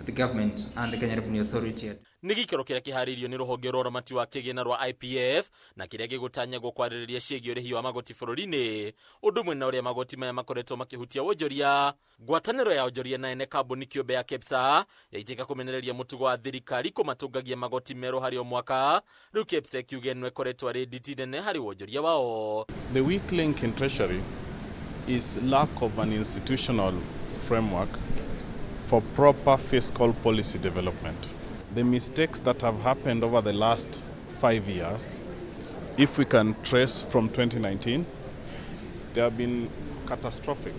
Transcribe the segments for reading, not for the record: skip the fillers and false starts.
The government and the Kenya Revenue Authority. Nĩ gĩikaro kĩrĩa kĩharĩirio nĩ rũhonge rwa ũramati wa kĩgĩna rwa IPF na kĩrĩa gĩgũtanyagwo kwarĩrĩria ciĩgiĩ ũrĩhi wa magoti bũrũri-inĩ, ũndũ ũmwe na ũrĩa magoti maya makoretwo makĩhutia wonjoria. Ngwatanĩro ya onjoria na ene kambuni kĩũmbe ya KEPSA yaitĩka kũmenereria mũtugo wa thirikari kũmatũngagia magoti merũ harĩ o mwaka. Rĩu KEPSA ĩkiuga ĩno ĩkoretwo arĩ nditi nene harĩ wonjoria wao. The weak link in Treasury is lack of an institutional framework for proper fiscal policy development. The mistakes that have happened over the last 5 years, if we can trace from 2019, they have been catastrophic,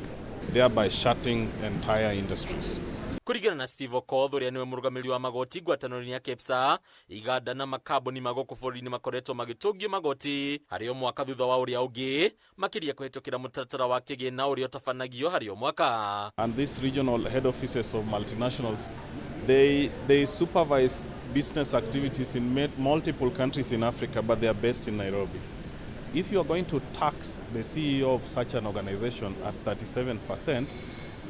thereby shutting entire industries. Kũringana na Steve Okoth, ũrĩa nĩwe mũrũgamĩrĩri wa magoti ngwatanĩro-inĩ ya KEPSA, iganda na makambuni ma gũkũ bũrũri-inĩ makoretwo magĩtũngio magoti harĩ o mwaka thutha wa ũrĩa ũngĩ, makĩria kũhĩtũkĩra mũtaratara wa kĩgĩna ũrĩa ũtabanagio harĩ o mwaka. And these regional head offices of multinationals, they supervise business activities in multiple countries in Africa, but they are based in Nairobi. If you are going to tax the CEO of such an organization at 37%,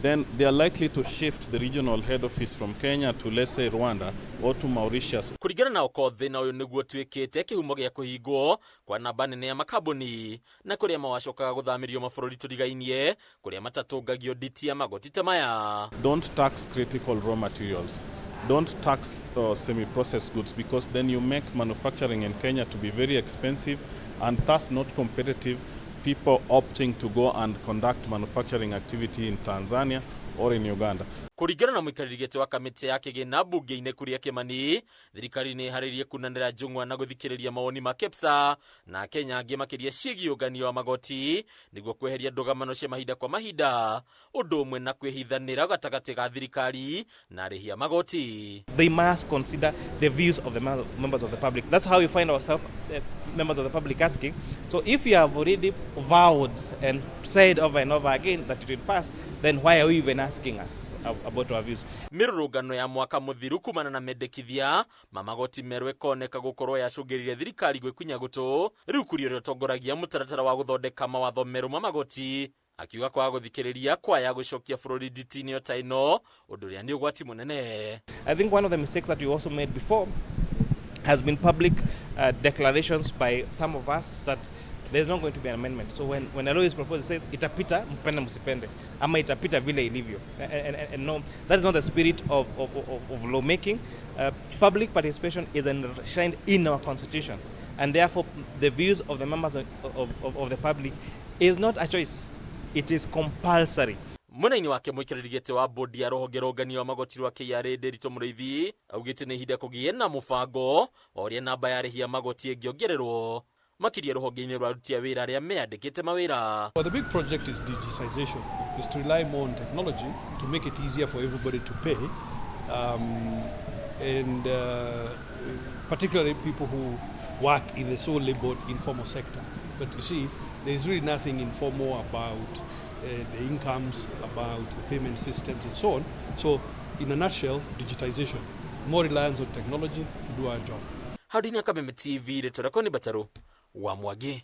then they are likely to shift the regional head office from Kenya to, let's say, Rwanda or to Mauritius. Kũringana na Okoth, thĩna ũyũ nĩguo ũtuĩkĩte kĩhumo gĩa kũhingwo kwa namba nene ya makambuni na kũrĩa mawacokaga gũthamĩrio mabũrũri tũrigainie kũrĩa matatũngagio nditi ya magoti ta maya. Don't tax critical raw materials. Don't tax semi-processed goods, because then you make manufacturing in Kenya to be very expensive and thus not competitive. People opting to go and conduct manufacturing activity in Tanzania or in Uganda. Kũringana na mũikarĩri gĩtĩ wa kamĩtĩ ya kĩgĩna mbunge-inĩ Kuria Kĩmani, thirikari nĩ ĩharĩirie kunanĩra njũng'wa na gũthikĩrĩria mawoni ma KEPSA na Kenya angĩ, makĩria ciĩgiĩ ũngania wa magoti, nĩguo kweheria ndũgamano cia mahinda kwa mahinda, ũndũ ũmwe na kwĩhithanĩra gatagatĩ ga thirikari na arĩhi a magoti. They must consider the views of the members of the public. That's how we find ourselves, members of the public, asking. So if you have already vowed and said over and over again that it will pass, then why are you even asking us about our views? Mĩrũrũngano ya mwaka mũthiru kumana na mendekithia ma magoti merũ ĩkoneka gũkorwo yacũngĩrĩria thirikari gwĩkunya gũtũ. Rĩu Kuria, ũrĩa ũtongoragia mũtaratara wa gũthondeka mawatho merũ ma magoti, akiuga kwaga gũthikĩrĩria kwaya gũcokia bũrũri nditi-inĩ ta ĩno, ũndũ ũrĩa nĩ ũgwati mũnene. I think one of the mistakes that we also made before has been public declarations by some of us that there's not going to be an amendment. So when a law is proposed, it says itapita mpende msipende, ama itapita vile ilivyo. And no, that is not the spirit of lawmaking. Public participation is enshrined in our constitution. And therefore, the views of the members of the public is not a choice. It is compulsory. Mwena-inĩ wake, mũikarĩri gĩtĩ wa bodi ya rũhonge rwa wa magoti rwa KRA, Nderitu Mũrĩithi, augĩte nĩ ihinda kũgĩe na mũbango wa ũrĩa namba ya arĩhi a magoti ĩngĩongererwo, makĩria rũhonge-inĩ rwa aruti a wĩra arĩa meyandĩkĩte mawĩra. Well, the big project is digitization, is to rely more on technology to make it easier for everybody to pay, and particularly people who work in the so-labeled informal sector. But you see, there's really nothing informal about the incomes, about the payment systems, and so on. So, in a nutshell, digitization, more reliance on technology to do our job. Hau ndini ya Kameme TV, rĩtwa rĩakwa nĩ Mbataru wa Mwangi.